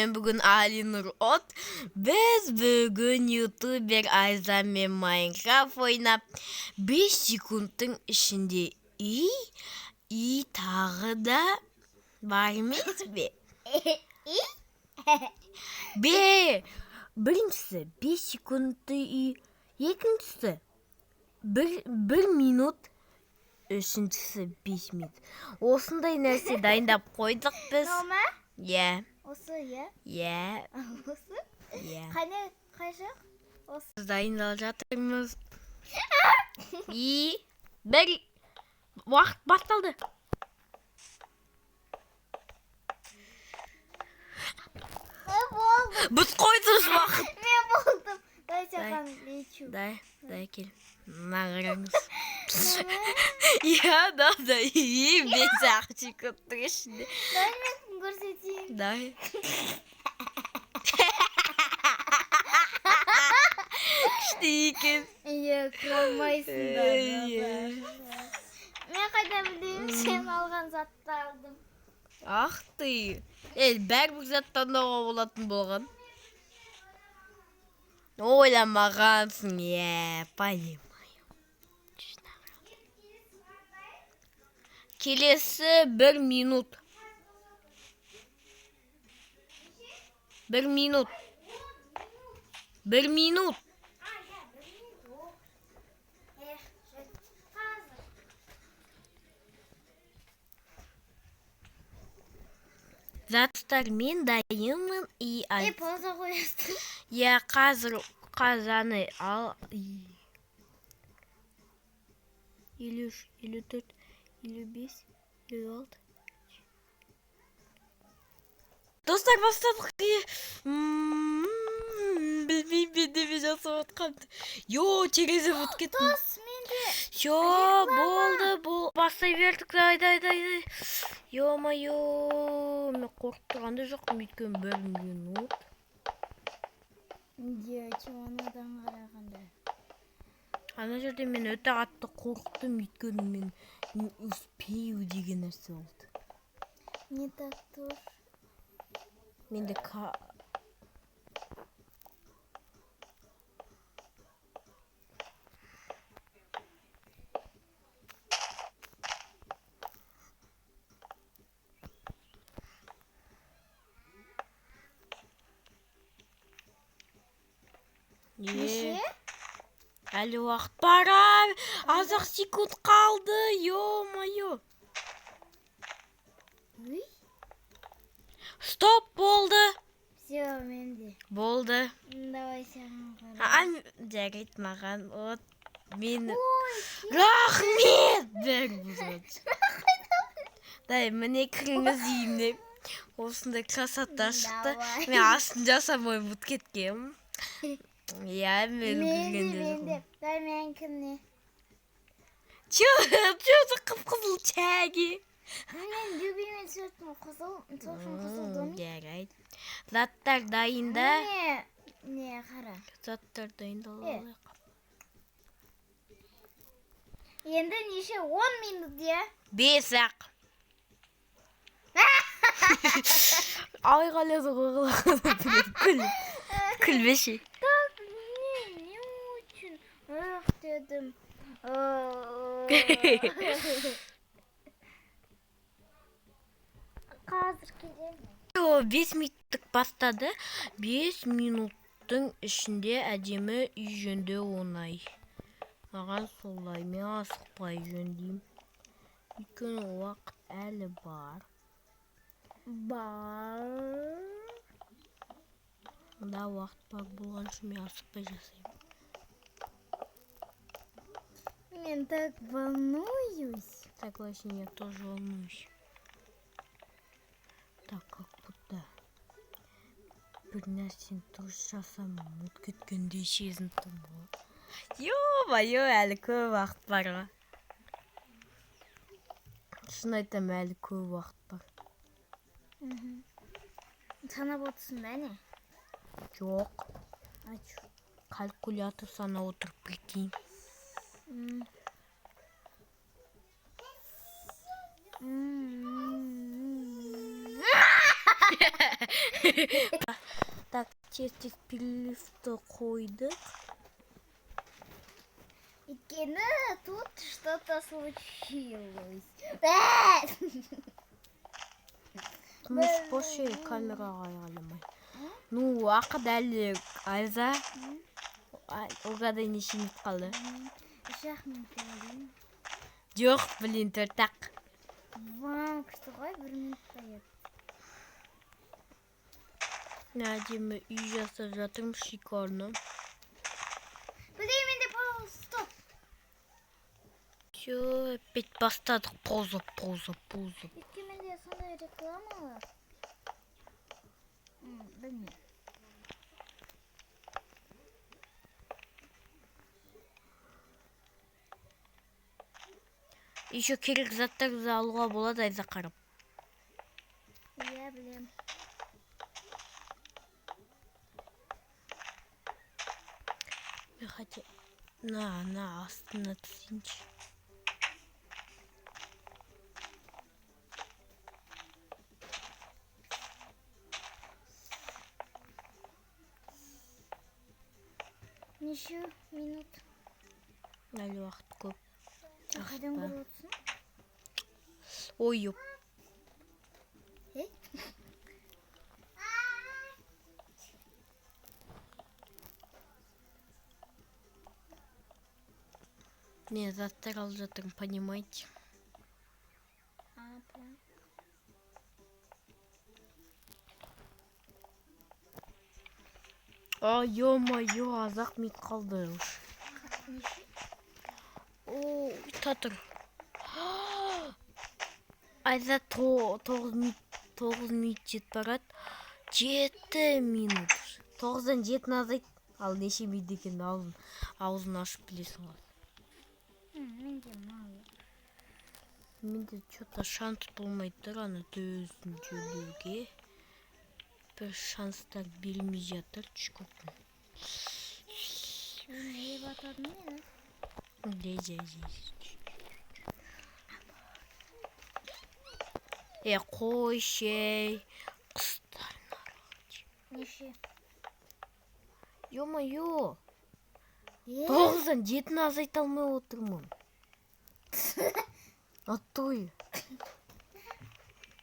Бүгін Алинұр От. Біз бүгін ютубер Айзамен Майнкрафт ойнап 5 секундтың ішінде үй, үй тағы да бар емес пе? Бе, біріншісі 5 секундты үй, екіншісі 1 минут, үшіншісі 5 минут. Осындай нәрсе дайындап қойдық біз. Мынау ма? Иә. Осы, иә? Иә. Осы? Иә. Қане, қай жақ? Осы. Біз дайындалып жатырмыз. И бір уақыт басталды. Мен болдым. Біз қойдық уақыт. Мен болдым. Дай саған лечу. Дай, дай кел. Мына қараңыз. Иә, да, да. И 5-ақ секундтың ішінде. Дай мен көрсетейін. Дай. Күшті екен. Иә, кіре алмайсыңдар. Иә. Мен қайдан білейін, сен алған затты алдым. Ах ты. Ей, бәрібір зат таңдауға болатын болған. Ойламағансың, иә, понимаю. Келесі 1 минут. 1 минут. 1 минут. Эх, қазір. Заттар мен дайынмын и Ей, пауза қоясың. Иә, қазір қазаны ал. 53, 54, 55, 56. Достар, бастадық. Білмеймін мен неме жасап жатқанымды. Йо, терезе ұмытып кеттім. Дос, менде. Йо, болды, бол. Бастай бердік, дай, дай, дай, дай. Ё-моё, мен қорқып тұрған да жоқпын, өйткені 1 минут. Иә, анадан қарағанда. Ана жерде мен өте қатты қорықтым, өйткені мен не успею деген нәрсе болды. Не так тоже. Менде Неше? Әлі уақыт бар, аз-ақ секунд қалды, ё-моё. Үй? Стоп, болды. Все, менде. Болды. Давай саған қара. Жарайды маған. Вот мен. Ой, Рахмет. Бәрі бұзады. Дай, міне кіріңіз үйіме. Осындай красота шықты. Давай. Мен астын жасамай ұмытып кеткенмін. Иә, мен Менде, үлгерген де жоқпын. менде. Дай менікіне. Чё, чё за қып-қызыл чәге? Мен любимый цветім қызыл, сол үшін қызыл домик. Жарайды. Заттар дайында. Не, не, қара. Заттар дайындалып Е. алайық. Енді неше? 10 минут, иә? 5-ақ. Айғайлады ғой құлағына. Күл. Күлмеші. Так, не, не үшін? Ах, дедім. Қазір келемін. 5 минуттық бастады. 5 минуттың ішінде әдемі үй жөндеу оңай. Маған солай, мен асықпай жөндеймін. Өйткені уақыт әлі бар. Бар. Мында уақыт бар болған үшін мен асықпай жасаймын. Мен так волнуюсь. Согласен, я тоже волнуюсь. Так, как будто бір нәрсені дұрыс жасамай ұмытып кеткендей сезініп тұрмын ғой. Ё-моё, әлі көп уақыт бар ғой. Шын айтамын, әлі көп уақыт бар. Санап отырсың ба, не? Жоқ. Ачу. Калькулятор санап отырып, прикинь. Так, тез тез переливті қойдық. Өйткені тут что-то случилось. Күміс бошы камераға айғайламай. Ну, уақыт әлі, Айза. Угадай, неше минут қалды? 3-ақ минут қалды. Жоқ, блин, 4-ақ. Вау, күшті ғой, 1 минутта еді. Әдемі үй жасап жатырмын, шикарно. Блин, менде пауза, стоп. Все, опять бастадық пауза, пауза, пауза. Өйткені менде сондай рекламалар. Білмеймін. Еще керек заттарды алуға болады, Айза, қарап. Иә, білем. Мен хотя на астына түсейінші. Неше минут? Әлі уақыт көп. Сен қайдан Ақпа. көріп отырсың? Ой, ёп. Ей? Мен заттар алып жатырмын, понимаете? А, прям. А, ё-моё, аз-ақ минут қалды уж. Неше? О, тұр. Айза, 9 минут, 9 минут жетіп барады. 7 минут. 9-дан 7-ні азайт. Ал неше минут екенін аузын ашып білесің ғой. Менде мало. Менде что-то шанс болмай тұр ана төбесін жөндеуге. Бір шанстар бермей жатыр көптің. Не батадым мен? Жей, жей, жей. Е, қойшы, ей. Құстар. Неше? Ё-моё. Е? 9-дан 7-ні азайта алмай отырмын. Атой.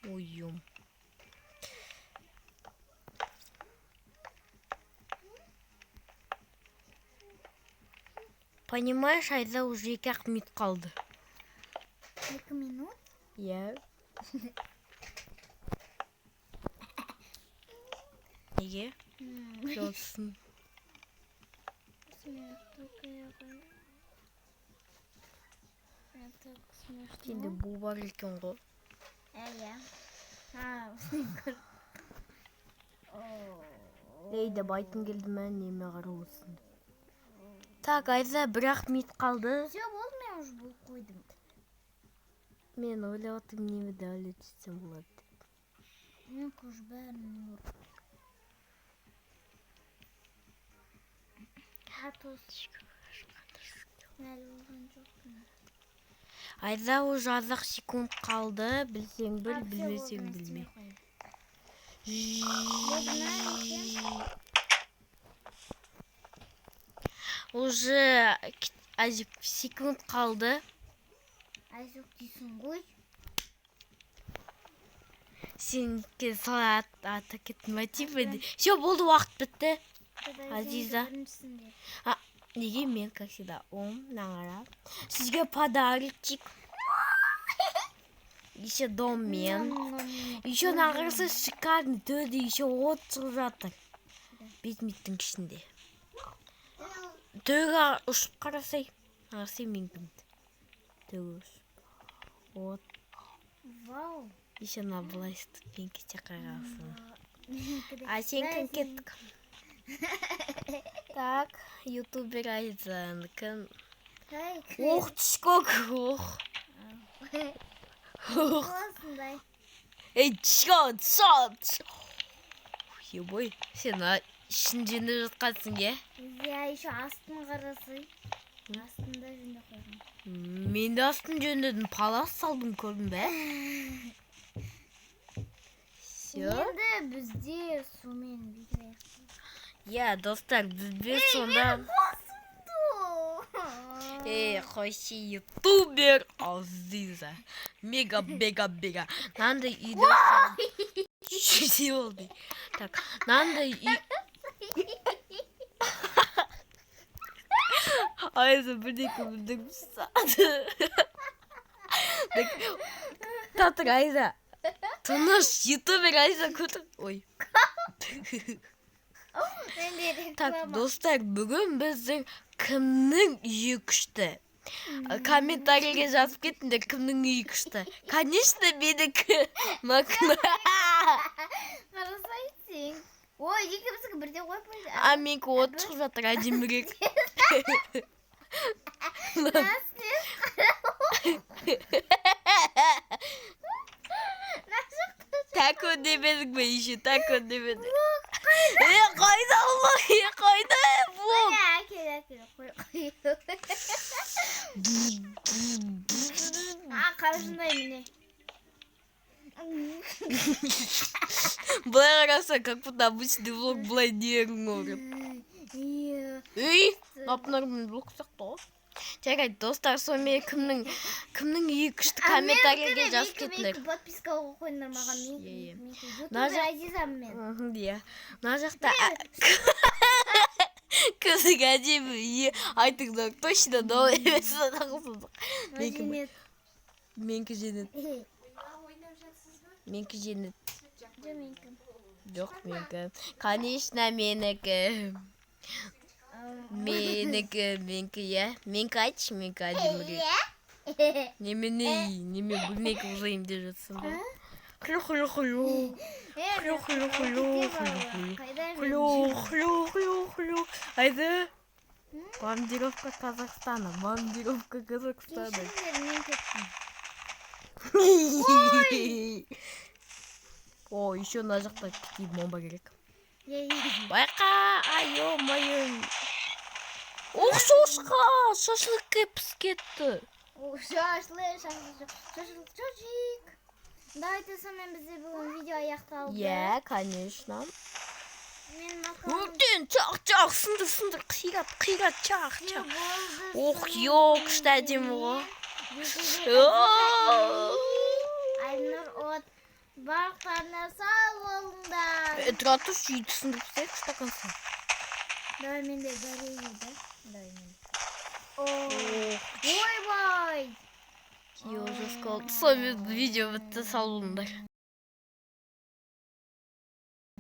Ой, ем. Понимаешь, Айза, уже 2-ақ минут қалды. 2 минут? Иә. Неге? Жолсын. Смех только я ғой. Это смешно. Сенде бу бар екен ғой. Иә. А, Ей деп айтқым келді ме, неме қарап отырсың. Так, Айза, 1-ақ минут қалды. Все, болды, мен уже болып қойдым. Мен ойлап отырмын, неме дәулет етсем болады деп. Мен уже бәрін көрдім. Атос. Әлі болған жоқпын. Айза, уже аз-ақ секунд қалды. Білсең біл, А, всё, білмесең болды, мен білме. істемей қояйын. Болды ма, неше? Уже аз секунд қалды. Айзук дейсің ғой. Сен солай ата кеттің ба, типа? Все, болды, уақыт бітті. Құдай, Азиза. сен біріншісінде. А, неге мен, как всегда, ом, сізге подарочек. Еще домен. Еще нағырысы шикарный төде, еще от шығып жатыр. 5 минуттың ішінде. Төге ұшып қарасай. Қарасай мен кімді. Төге ұшып. От. Вау. Еще на былай ступеньки қарасың. Менікі де. А сен кім, кеттік? Так, ютубер Айзанікі. Ай, Ох, тышкок, ох. Ох. Осындай. Ей, тышко, тышко. Ебой, сен ішін жөндеп жатқансың, иә? Иә, еще астын қарасай. Астында жөндеп қойған. Мен де астын жөндедім, палас салдым, көрдің бе? Все. Енді бізде сумен видео. Иә, достар, бізбен сонда. Ей, қойшы, ютубер Азиза. Мега, мега, мега. Мынандай үйді. Не болды? Так, мынандай үй. Айза бірдеңке бүлдіріп тастады. Так, тұра, Айза. Тыныш, ютубер Айза көтір. Ой. Менде Так, реклама. Достар, бүгін біздің кімнің үйі күшті? Комментарийге жазып кетіңдер, кімнің үйі күшті. Конечно, менікі. Макна. Қарасай сен. Ой, екеуміздікі бірдей ғой. А менікі от шығып жатыр әдемірек. Мына Тако демедің бе еще, тако демедің. Е, қайда блок? Е, қайда блок? Әкел, әкел, қой, қой. А, қарашындай, міне. Былай қарасаң, как будто обычный блок, былай не ұрып. Иә. Ей, нормальный блок сияқты ғой. Жарайды, достар, сонымен кімнің үйі күшті, комментарийге жазып кетіңдер. Подписка қойыңдар маған. Иә, иә. Мен Мына ютубер Азизамын мен. Иә. Мына жақта кімнің әдемі үйі, айтыңдар, точно новый емес. Менікі. Жеңеді. Менікі жеңеді. Менікі жеңеді. Жоқ, менікі. Жоқ, менікі. Конечно, менікі. Менікі, менікі, иә. Менікі айтшы, менікі әдемірек. Немене, неме, бөлмеге ұзайын деп жатсың ба? Хлю, хлю, хлю. Хлю, хлю, хлю, хлю, хлю. Хлю, хлю, хлю, хлю. Айда. Бомбардировка Казахстана, бомбардировка Казахстана. Кешіріңдер, мен кеттім. О, еще мына жақта кетейін, бомба керек. Иә, иә. Байқа, ай, ё-моё. Ох, шошқа, шашлыкке пісіп кетті. О, шашлык, шашлык, шашлык, шашлык. Давайте, сонымен бізде бүгін видео аяқталды. Иә, конечно. Мен макарон. Өртен, чақ, чақ, сындыр, сындыр, қират, қират, чақ, чақ. Болды. Ох, ё, күшті, әдемі ғой. Ютубер Айнұр от. Барлықтарына сау болыңдар. Е, тұра тұршы, үйді сындырып тастайықшы до конца. Давай, менде горелый да. Давай мен. Ойбай. Ё, жестко болды. Сонымен видео бітті, сау болыңдар.